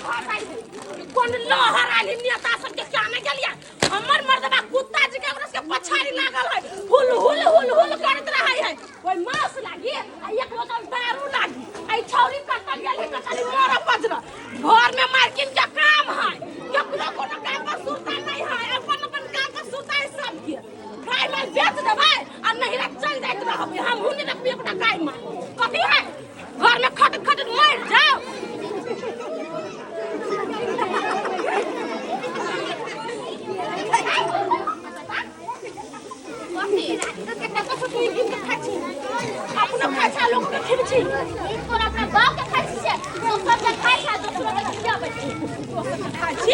भऽ जाइ है। कोन लहर आयल है नेता सबके क्या नहि गेलियै। हमर मर्दबा कुत्ता जी के ओकरा सबके पछाड़ी लागल है, हुल हुल हुल हुल करैत रहै है। ओहि मांस लागी आ एक बोतल दारू लागी। आ ई छौरी कटल गेल है, कटल मर पजर घर में मारकिन के काम है, केकरो कोनो काम पर सुरता नहीं है, अपन अपन काम पर सुरता है सबके। गाय माल बेच देबै आ नहिरा चल जाइत रहबै, हमहूँ नहि रखबै अपना गाय माल। कथी है घर में खटत खटत मर जाओ। अपनो खाइ छै, लोक के खिबै छी। तोरा अपना बाप के खाइ छी, दोसर के खाइ छै, दोसर के खियाबै छी। खाइ छी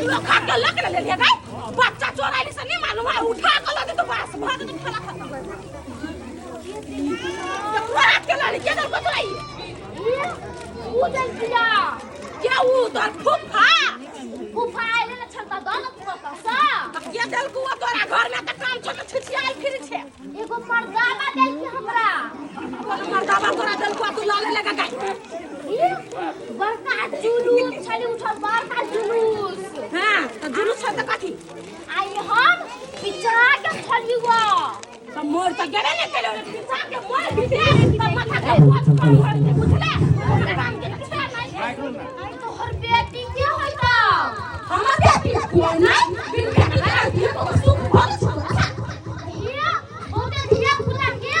तू खा के लक ले ले गाय। बच्चा चोराइली से नहीं मालूम है, उठा के लगे तो बस भर दे, खाना खत्म। तो तोरा के लड़ी के दर को चोराई ऊ दल किया क्या? ऊ तोर फूफा। फूफा आइले ने छलता दो न पैसा। के दल को तोरा घर में त काम छोड़ के छिछियाल फिर छे? एगो मर्दाना देल के हमरा। कोन मर्दाबा तोरा दल को तू लाले लगा गाय? बड़का जुलूस छली उठल, बड़का जुलूस। हां त जुलूस छ त कथी? आई हम पिचा के छली वा त मोर त गेले ने केले पिचा के मोर भी दे त माथा के बोझ कम होय छै, बुझले? काम के छे नहीं। आई तोहर बेटी के होय त? हमर बेटी के नहीं बिन बेटी के सुख भल छ। हिया बहुते धिया पुता के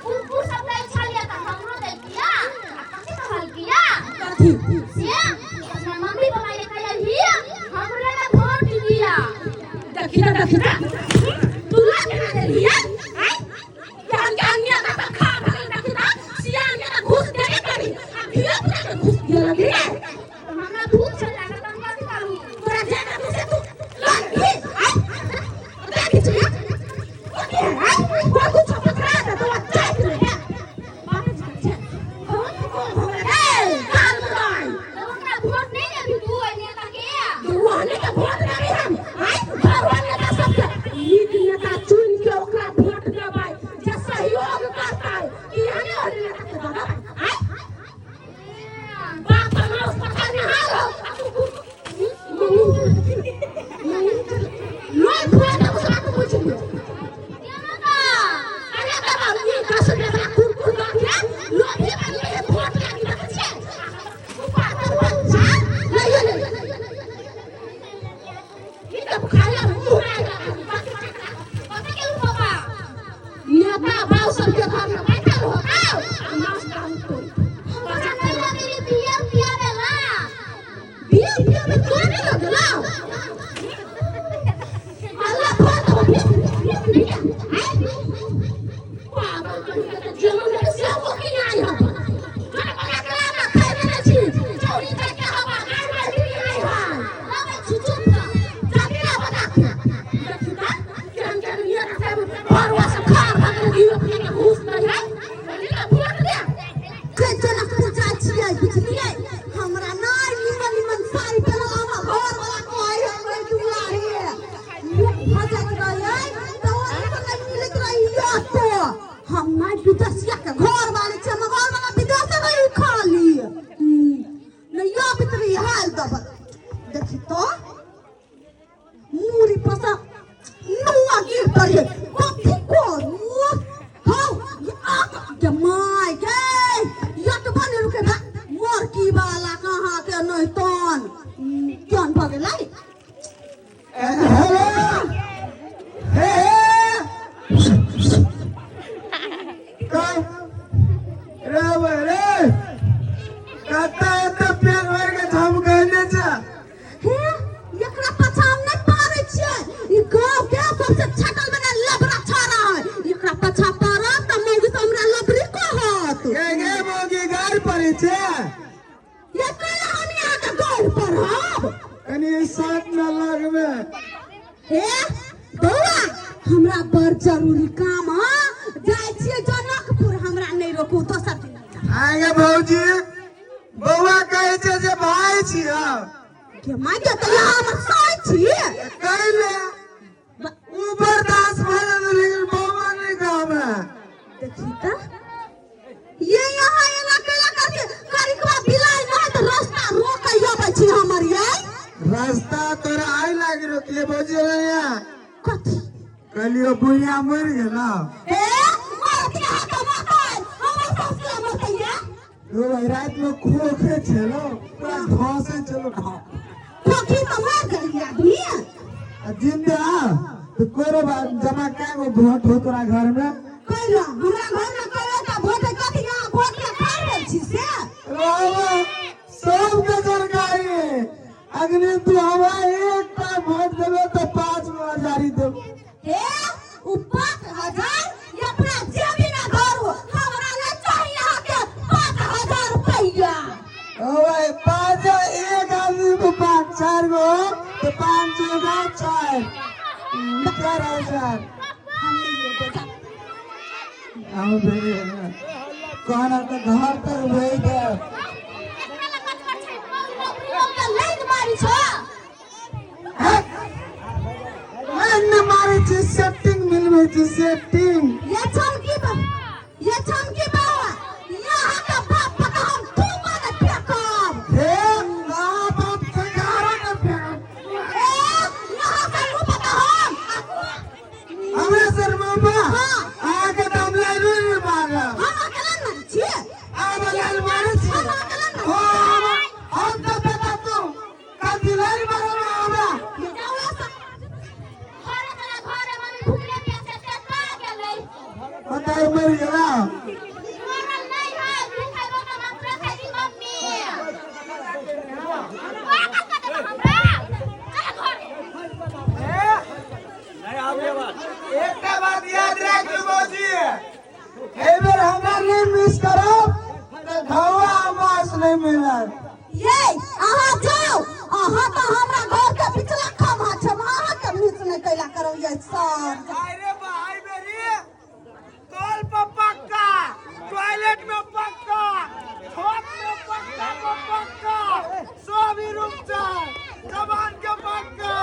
कुकुर सब दै छलिया त हमरो दै किया आ कथी कहल किया? कथी से अपना मम्मी पापा के कहल हिया हमरे ना वोट दिया। देखी त, देखी त, तू ला के ना देली है? आय केहन केहन नेता त खा भगल। देखी त, सियान के त घूस देबे करी आ धिया पुता के घूस दिए लगी। त हमरा भूख छल लागल त हम कथी करू? तोरा जाना तू से तू लड़की आय देखी छी कथी है? आय बहुत छपकरा त तोरा चाट ले बाप छै। हम कोन भगल ए काल मुदाई। त ओकरा वोट नहीं देबी तू ओहि नेता के? तो वहने के वोट देबै हम। आय घरवा नेता सबके नीक नेता चुन के ओकरा वोट देबै जे सहयोग करतै। ई हने ओहने नेता के देबै? आय बाप का माउस पठार में हाल हो आ तू लोय खुआ दे उसरा तू पूछ लियो। केना त? अरे बाबा, ई 10 रुपया वाला कुरकुर दऽ के लोभी बनी है, वोट लागी। देखै छियै ऊपर बच्चा लइयो ले ई तऽ खाया मुँह। कथी केलू पापा? नेता बाबू सबके घर में बैठल हो आओ आ मांस दारू तो हमरा नहीं लगे रे बियर पियाबे ला। बियर पिया में तोरा नहीं लगला? अल्लाह फोन तो बियर बियर बियर। पागल कहीं के जीवन में से वो की नहीं है। जोन बना के ना खाए ने छी चोरी करके हवा गाय मार भी नहीं है। लगे छी चुप कर। जाके ना बना के देखी ता केहन केहन नियत से घरवा से खा भगल गिरो के घूस नहीं है का वोट दे के जनकपुर जाइ छियै, बुझलियै? हमरा नहि निमन निमन साड़ी पहिरल। हमरा घर वाला कहै है दुलारे लोक भऽ जाइत रहै तऽ ओहि पर नहि मिलैत रहै। तो हम नहि विदेशिया के घर वाली छै, हमर घर वाला विदेश रही खाली नहि आबैत रही। हाल दबल देखी तो मूड़ी पर से नुआ गिर पड़े। कथी करू हौ? ये आग के my गे यतबा नहि रुके बा मोरकी वाला कहाँ के नहि तन केहन भऽ गेलै। हेलो, हे काय रे बे रे, कत्ता एते पेट भरि के झमकैने छै? हे, एकरा पाछा हम नहि पारै छियै। ई गाँव के सबसे छटल बना लबरा छाड़ा है। एकरा पाछा पारब तऽ मौगी सब हमरा लबरी कहत। गे गे मौगी, गारि पड़ै छै? ये कैला हम यहाँ के गौर पढ़ब? कनि साथ न लगमे। हे बौआ, हमरा बड़ जरूरी काम है, जाइ छियै जनकपुर, हमरा नहि रोकू, दोसर दिन। आगे भौजी, बौआ कहै छै जे भाय छियै। के माय के, तऽ यहाँ हमर साइ छी। कैले ऊ बर्दाश्त भऽ जेतै लेकिन बौआ नहि कहबै। देखी तऽ ये यहाँ एना कैला करके करिकवा बिलाइ नहि तऽ रास्ता रोकै अबै छी। हम रास्ता तोरा आइ लागि रोकले भौजी यहाँ। कथी? कहलियो बुढ़िया मरि गेला। हे मरत यहाँ के मरतै, हमर सास के मरतैया। यो भाई रात में खोखे छलो, पूरा धसे छलो ढा। खोखी तऽ मर गेली आदमी। आ जिंदा तो कोनो बात जमा कै गो वोट हो तोरा घर में? कैला हमरा घर में कैला का वोट है, कथी यहाँ वोट के खा रहल छी से? बाबा सबके जानकारी है। अग्नि तू हमरा एकटा वोट देबे तो 5,000 देबो। हे उ 5,000 ये अपना जेबी में धरू, हमरा नहीं चाहिए यहाँ के 5,000 रुपया। ओ भाई 5 एक आदमी को 5 4 गो तो 5 4 4,000। हम नहीं लेबे जा। हम भेजे कहना तो घर तक भेज दे। एकरा लग कथी छै? लोक लाइन मारी छ। लाइन मारे छी, सेटिंग मिलबै छी सेटिंग। ये छमकी बा, ये छमकी बाबा, यहाँ के बाप पता हम तू माने फेंकब। हे ना बाप के गारो न फेंकब। ए यहाँ से मुँह पता हम। हमरे सर मामा हाँ। आके तो हम लाइन नहीं मारा। हम अकेला नहीं छियै। आब लाइन मारे छी। हम अकेला नहीं। ओ हम तो पता तू कथी लाइन मारे हमरा। जाओ से। घरे चला घरे, मम्मी भूखले प्यासे टेका गेलै। बताइ मरि गेला। मरल नहीं है, भूखे रोटी मात्र खाइ छी मम्मी। ओए कत देबा हमरा? चल घरे। एकटा बात याद राख लू भौजी, एहि बेर हमरा नहि मिस करब तऽ घौआ माछ नहि मिलत। ये अहाँ जाओ, अहाँ तऽ हमरा घर के पिछला खम्भा छै, हम अहाँ के मिस नहि कैला करब ये सर। अरे भाई मेरी कल पर पक्का, टॉयलेट में पक्का, छत में पक्का पर पक्का, सभी रूम छै जवान के पक्का।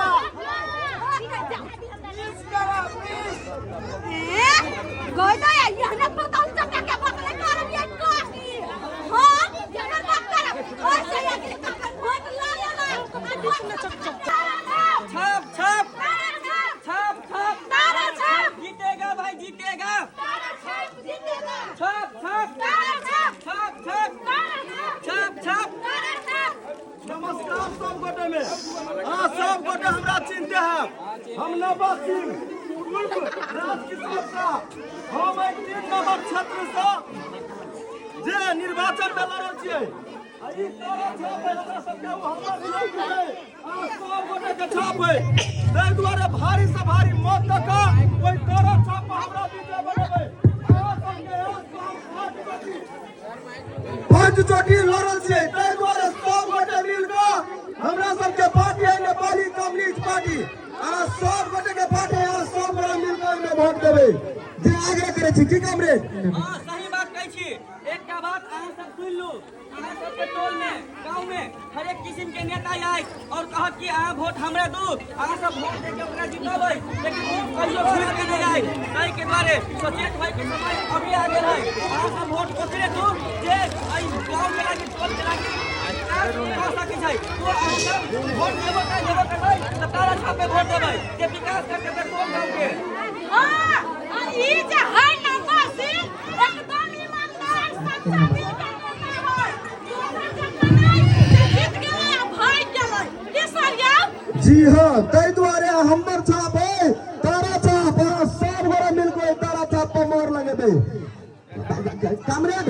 मिस करब मिस। गई यहने बताऊ चक्का के बात नहीं करब ये काकी। हां यहने बात करब और से ये के वोट ला लेना। छाप छाप छाप छाप तारा छाप जीतेगा भाई जीतेगा। तारा छाप जीतेगा। छाप छाप तारा छाप छाप छाप तारा छाप छाप छाप तारा छाप। नमस्कार सब गोटे में। हाँ सब गोटे हमरा चिन्हते हैं, हम नवा सिंह उर्फ राजकिशोर शाह। हम एहि 3 नंबर क्षेत्र से जे निर्वाचन में लड़ल छियै। आ ई तारा छाप है हमरा सबके, ओ हमर छाप है, अहाँ सब गोटे के छाप है। ताहि दुआरे भारी से भारी मत दऽ कऽ ओहि तारा छाप पर हमरा विजय बनेबै। अहाँ सबके 5 चोटी लड़ल छियै, ताहि दुआरे सब गोटे मिल कऽ हमरा सबके पार्टी है नेपाली कम्युनिस्ट पार्टी। अहाँ सब गोटे के पार्टी है, अहाँ सब गोटे मिल कऽ एहिमे वोट देबै जे आग्रह करै छी। की कमरेड? हाँ सही बात कहै छी। एकटा बात अहाँ सब सुनि लू, अहाँ सबके टोल में गाँव में हरेक किस्म के नेता आयत और कहत कि अहाँ वोट हमरा दू, अहाँ सब वोट दे के ओकरा जितेबै, लेकिन ओ कहियो घुरि के नहि आयत। ताहि के दुआरे सचेत होय के समय अभी आ गेल है। अहाँ सब वोट ओकरे दू जे एहि गाँव के लागी टोल के लागी विकास कऽ सकै छै। तो अहाँ सब वोट देबो कर देबो करबै तऽ तारा छाप पे वोट देबै जे विकास कर देबै टोल गाँव के। हां ई जे है नवा सिंह एकदम ईमानदार सच्चा दिल के नेता है। दोसर जगह नहीं जे जीत गेलै आ भागि गेलै। की सर यौ? जी हाँ, ताहि दुआरे हमर छाप है तारा छाप। अहाँ सब गोरा मिल के तारा छाप पर मोहर लगेबै। कामरेड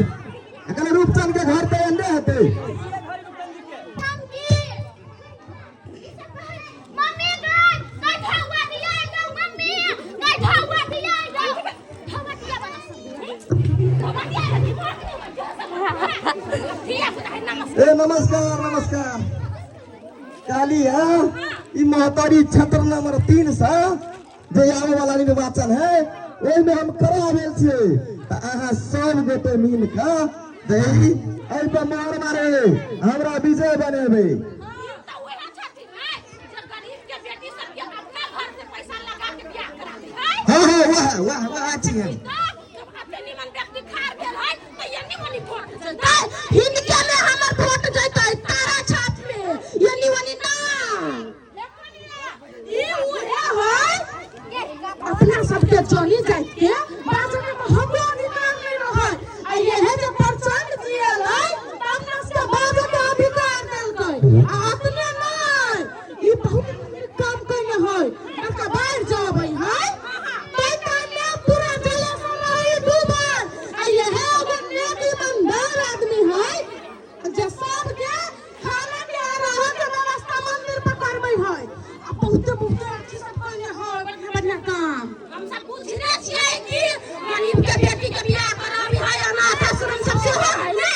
अखन रूपचंद के घर तऽ एने हेतै। मम्मी गई गई ढावा दिया दो, मम्मी गई ढावा दिया दो, ढावा दिया बना सब ढावा दिया रे वोट देबै धिया पुता है। नमस्कार। ए नमस्कार नमस्कार। काली है ई महतारी क्षेत्र नंबर 3 से जे आवे वाला निर्वाचन है ओहि में हम खड़ा भेल छियै, तऽ अहाँ सब गोटे मिल कऽ जे एहि पर मोहर मारे हमरा विजय बनेबै। ई तऽ वएह छथिन ने जे गरीब के बेटी सबके अपना घर से पैसा लगा के बियाह करा दै है। हाँ हाँ वाह वाह वाह छियै। जब अते निमन व्यक्ति खार भेल है तऽ एनी ओनी वोट जेतै। हिनके में हमर वोट जैतै तारा छाप में, एनी ओनी ना। आ अतने नहि, ई बहुत नीक काम कयने है। बड़का बाढ़ि जब अबै है तै टाइम में पूरा जलाशय रहै डूबल, आ यह एगो नेक ईमानदार आदमी है जे सबके खाना के आ रहऽ के व्यवस्था मंदिर पर करबै है। आ बहुते बहुते अच्छी सब कयने है, बढ़िया बढ़िया काम। हम सब बुझने छियै कि गरीब के बेटी के बियाह कराबी है, अनाथ आश्रम सब सेहो है ने,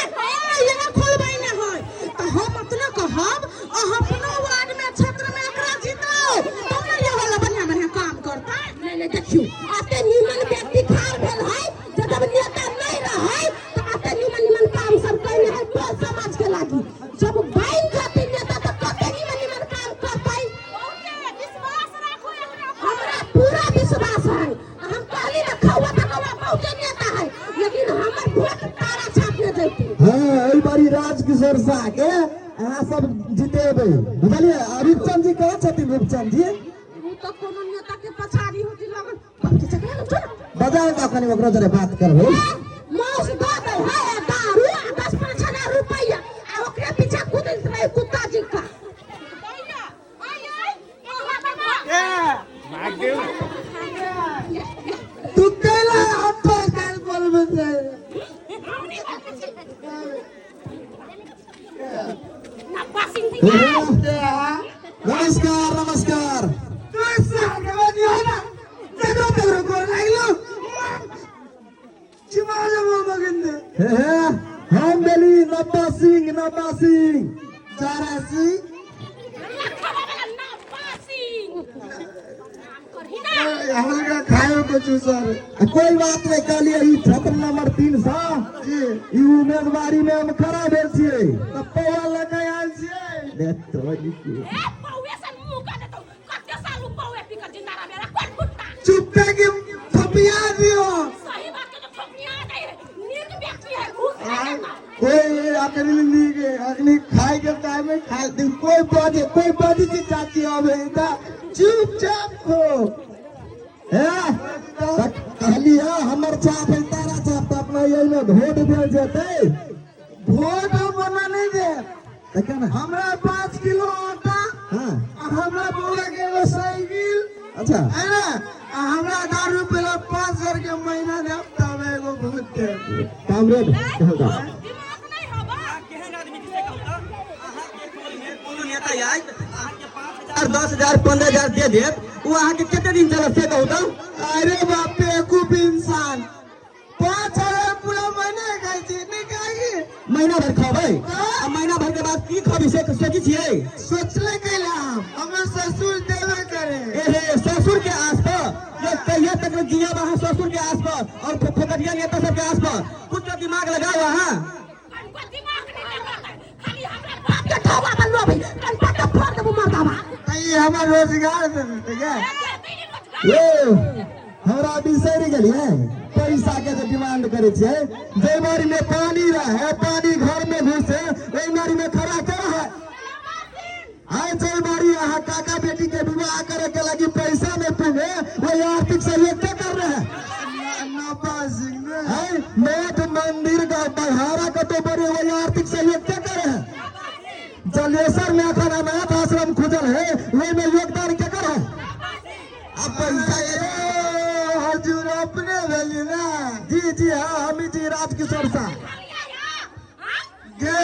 यहाँ खोलबै ने है। तऽ हम अपने कहब, अहाँ अपनो वार्ड में क्षेत्र में एकरा जिताओ, तब ने ये वाला बढ़िया बढ़िया काम करतै। नहीं नहीं, देखियो, आते निमन व्यक्ति ठाढ़ भेल है जे जब नेता नहीं रहे तो आते निमन निमन काम सब कयने है टोल समाज के लागी। जब बन जाते नेता तो कते निमन निमन काम करतै। हमरा पूरा विश्वास है। हम कहली ना खौआ तकौआ बहुते नेता है, लेकिन हमर वोट तारा छाप ने जैती। हाँ, एहि बारी राजकिशोर शाह के अहाँ सब जितेबै, बुझलियै? आ रूपचंद जी कहाँ छथिन? रूपचंद जी उ तऽ कोनो नेता के पछाड़ी होती लगल, बहुते चकरा लो, चलो। बजाउ तऽ कनि ओकरो जरे बात करबै। माउस दऽ दै है आ दारू आ 10-5 हजार रुपैआ, आ ओकरे पीछा कुदैत रहे कुत्ता जी का। तू कैला हम पर काल बोलबे छै? नमस्कार नमस्कार। तू सागे बानी हो ना, जगरो तगरो कर लागलो चिमा जमो मगिंदे। हे हे, हम बेली नब्बा सिंह, नब्बा सिंह। चारा सिंह। हमरा खायो को सर। आ कोई बात नहीं, कहलिए ई क्षेत्र नंबर 3 सा जी ई उम्मीदवारी में हम खड़ा भेल छियै। तऽ पौआ लऽ कऽ आयल छियै? ले तोरी के। चुप्पे की थपिया दियो। कोई अखनी नीक अखनी खाए के टाइम में खा दे, कोई बाजे कोई बाजी जी चाची आवे त चुपचाप खो। हे, तऽ कहलिए हमर छाप है तारा छाप, तऽ अपना एहि में वोट देल जेतै। वोट हम बना नहीं दे। तऽ केना? हमरा 5 किलो आटा आ हमरा बौआ के एगो साइकिल है ना, आ हमरा दारू पिला 5000 के महीना देब तब एगो वोट देब। कामरेड कहल जाओ। अहाँ केहन आदमी छी से कहू तऽ? अहाँके टोल में कोनो नेता आयत, अहाँके 5000, 10,000, 15,000 दे देत, ओ अहाँके कते दिन चलत से कहू तऽ? अरे बाप बेवकूफ इंसान, 5000 पूरा महीना खाइ छी, नहीं खाइ? महीना भर खबै आ महीना भर के बाद की खबी से सोचै छियै? सोचले कैला हम, हमर ससुर देबे करे। ए हे, ससुर के आस पर ये कहिया तक जियब अहाँ ससुर के आस पर और फोकटिया नेता सब के आस पर? कुछ तो दिमाग लगाओ अहाँ। तऽ ई हमर रोजगार दे देतै गे। ए हमरा बिसरि गेलियै? पैसा के जे डिमांड करै छियै, जै बारी में पानी रहे, पानी घर में घुसे, ओहि बारी में खड़ा के रहे? आइ जै बारी अहाँ काका बेटी के विवाह करे के लगी पैसा नहीं पुगे, वही आर्थिक सहयोग के कर रहे हैं? नब्बा सिंह ने। है मठ मंदिर का बघारा कतो बड़े, वही आर्थिक सहयोग के करे है? जलेसर में अखन अनाथ आश्रम खुजल है, वही में योगदान के कर है? अब पैसा के ए हजूर अपने भेली ना? जी जी हाँ, हम ही जी राजकिशोर साहब। गे।